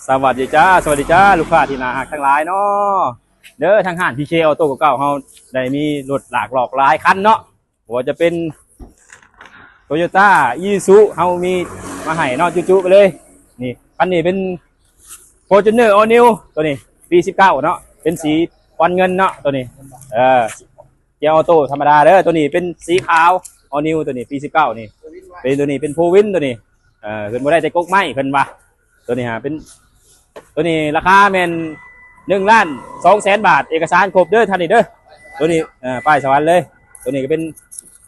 ສະຫວັດດີຈ້າ ສະຫວັດດີຈ້າ ລູກຄ້າທີ່ໜ້າຮັກທັງຫຼາຍເນາະ ເດີ ທາງຮ້ານ ພີເຄ ອໍໂຕ້ ເກົ່າເຮົາໄດ້ມີລົດຫຼາກຫຼອກຫຼາຍຄັນເນາະ ບໍ່ວ່າຈະເປັນ ໂຕໂຍຕ້າ ອີຊູຊູ ເຮົາມີມາໃຫ້ເນາະ ຈຸໆ ໄປເລີຍ. ນີ້ ຄັນນີ້ເປັນ ຟໍຈູນເນີ ອໍນິວ ໂຕນີ້ ປີສິບເກົ້າເນາະ ເປັນສີບອນເງິນເນາະ ໂຕນີ້ ເອີ ເກຍອໍໂຕ້ທຳມະດາເດີ. ໂຕນີ້ເປັນສີຂາວ ອໍນິວ ໂຕນີ້ ປີສິບເກົ້ານີ້ ເປັນ ໂຕນີ້ເປັນໂຟວີນ ໂຕນີ້ ເອີ ເພິ່ນບໍ່ໄດ້ແຕ່ກົກໄມ້ ເພິ່ນວ່າ ໂຕນີ້ຫາເປັນ ໂຕນີ້ລາຄາແມ່ນໜຶ່ງລ້ານສອງແສນບາດ ເອກະສານຄົບເດີທ່ານນີ້ເດີ. ໂຕນີ້ ເອີ ປ້າຍສະຫວັນເລີຍ. ໂຕນີ້ກໍເປັນ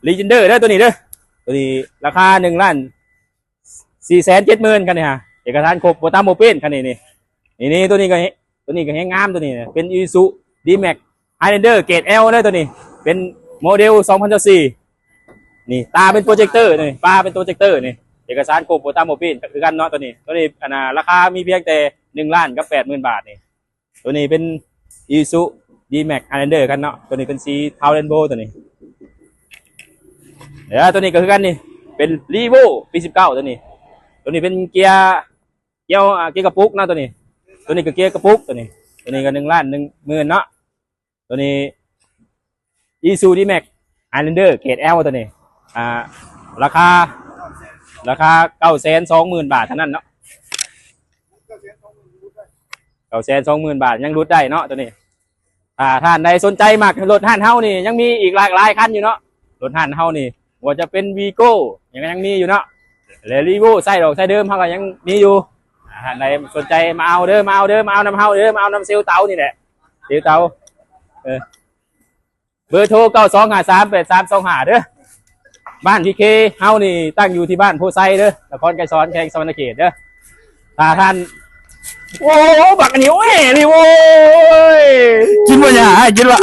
ລີເຈນເດີເດີ ໂຕນີ້ເດີ. ໂຕນີ້ລາຄາໜຶ່ງລ້ານສີ່ແສນເຈັດໝື່ນ ຄັນນີ້ຫາ ເອກະສານຄົບ ບໍ່ຕຳບໍ່ປີ້ນ ຄັນນີ້ນີ້. ນີ້ໆ ໂຕນີ້ກໍ ໂຕນີ້ກໍແຮງງາມ ໂຕນີ້ເປັນອີຊູຊູ ດີແມັກ ໄຮແລນເດີ ເກຣດແອລເດີ ໂຕນີ້ເປັນໂມເດວສອງພັນຊາວສີ່. ນີ້ ຕາເປັນໂປຣເຈັກເຕີນີ້ ຕາເປັນໂປຣເຈັກເຕີນີ້ ເອກະສານຄົບ ບໍ່ຕຳບໍ່ປີ້ນ ກໍຄືກັນເນາະ. ໂຕນີ້ ໂຕນີ້ ອັນນ່າ ລາຄາມີພຽງແຕ່ໜຶ່ງລ້ານກັບແປດໝື່ນບາດນີ້. ໂຕນີ້ເປັນອີຊູຊູ ດີແມັກ ໄຮແລນເດີ ຄັນເນາະ. ໂຕນີ້ເປັນສີເທົາເຣນໂບ ໂຕນີ້ ເອີ ໂຕນີ້ກໍຄືກັນນີ້ ເປັນລີໂວ ປີສິບເກົ້າ ໂຕນີ້. ໂຕນີ້ເປັນເກຍ ເກຍ ອ່າ ເກຍກະປຸກເນາະ ໂຕນີ້. ໂຕນີ້ກໍເກຍກະປຸກ ໂຕນີ້ ໂຕນີ້ກໍໜຶ່ງລ້ານໜຶ່ງໝື່ນເນາະ. ໂຕນີ້ ອີຊູຊູ ດີແມັກ ໄຮແລນເດີ ເກຣດແອລ ໂຕນີ້ ອ່າ ລາຄາ ລາຄາເກົ້າແສນສອງໝື່ນບາດເທົ່ານັ້ນເນາະ. ເກົ້າແສນສອງໝື່ນບາດ ຍັງຫຼຸດໄດ້ເນາະ ໂຕນີ້. ຖ້າທ່ານໃດສົນໃຈມັກລົດຮ້ານເຮົານີ້ ຍັງມີອີກຫຼາກຫຼາຍຄັນຢູ່ເນາະ. ລົດຮ້ານເຮົານີ້ ບໍ່ວ່າຈະເປັນວີໂກ້ ຍັງ ຍັງມີຢູ່ເນາະ ແລະ ຣີໂວ້ ໃຊ້ດອກໃຊ້ເດີມເຮົາກໍຍັງມີຢູ່. ທ່ານໃດສົນໃຈມາເອົາເດີ ມາເອົາເດີ ມາເອົານຳເຮົາເດີ ມາເອົານຳເຊວເຕົານີ້ແຫຼະ ເຊວເຕົາ. ເອີ ເບີໂທ ເກົ້າສອງຫ້າສາມແປດສາມສອງຫ້າ ເດີ. ບ້ານພີເຄເຮົານີ້ຕັ້ງຢູ່ທີ່ບ້ານໂພໄຊເດີ ນະຄອນໄກສອນ ແຂວງສະຫວັນນະເຂດເດີ. ຖ້າທ່ານ ໂອ້ ບັກອັນນີ້ ໂອ້ຍ ນີ້ໂວ້ຍ ກິນບໍ່ຫຍ້າ ອ້າຍກິນບໍ່?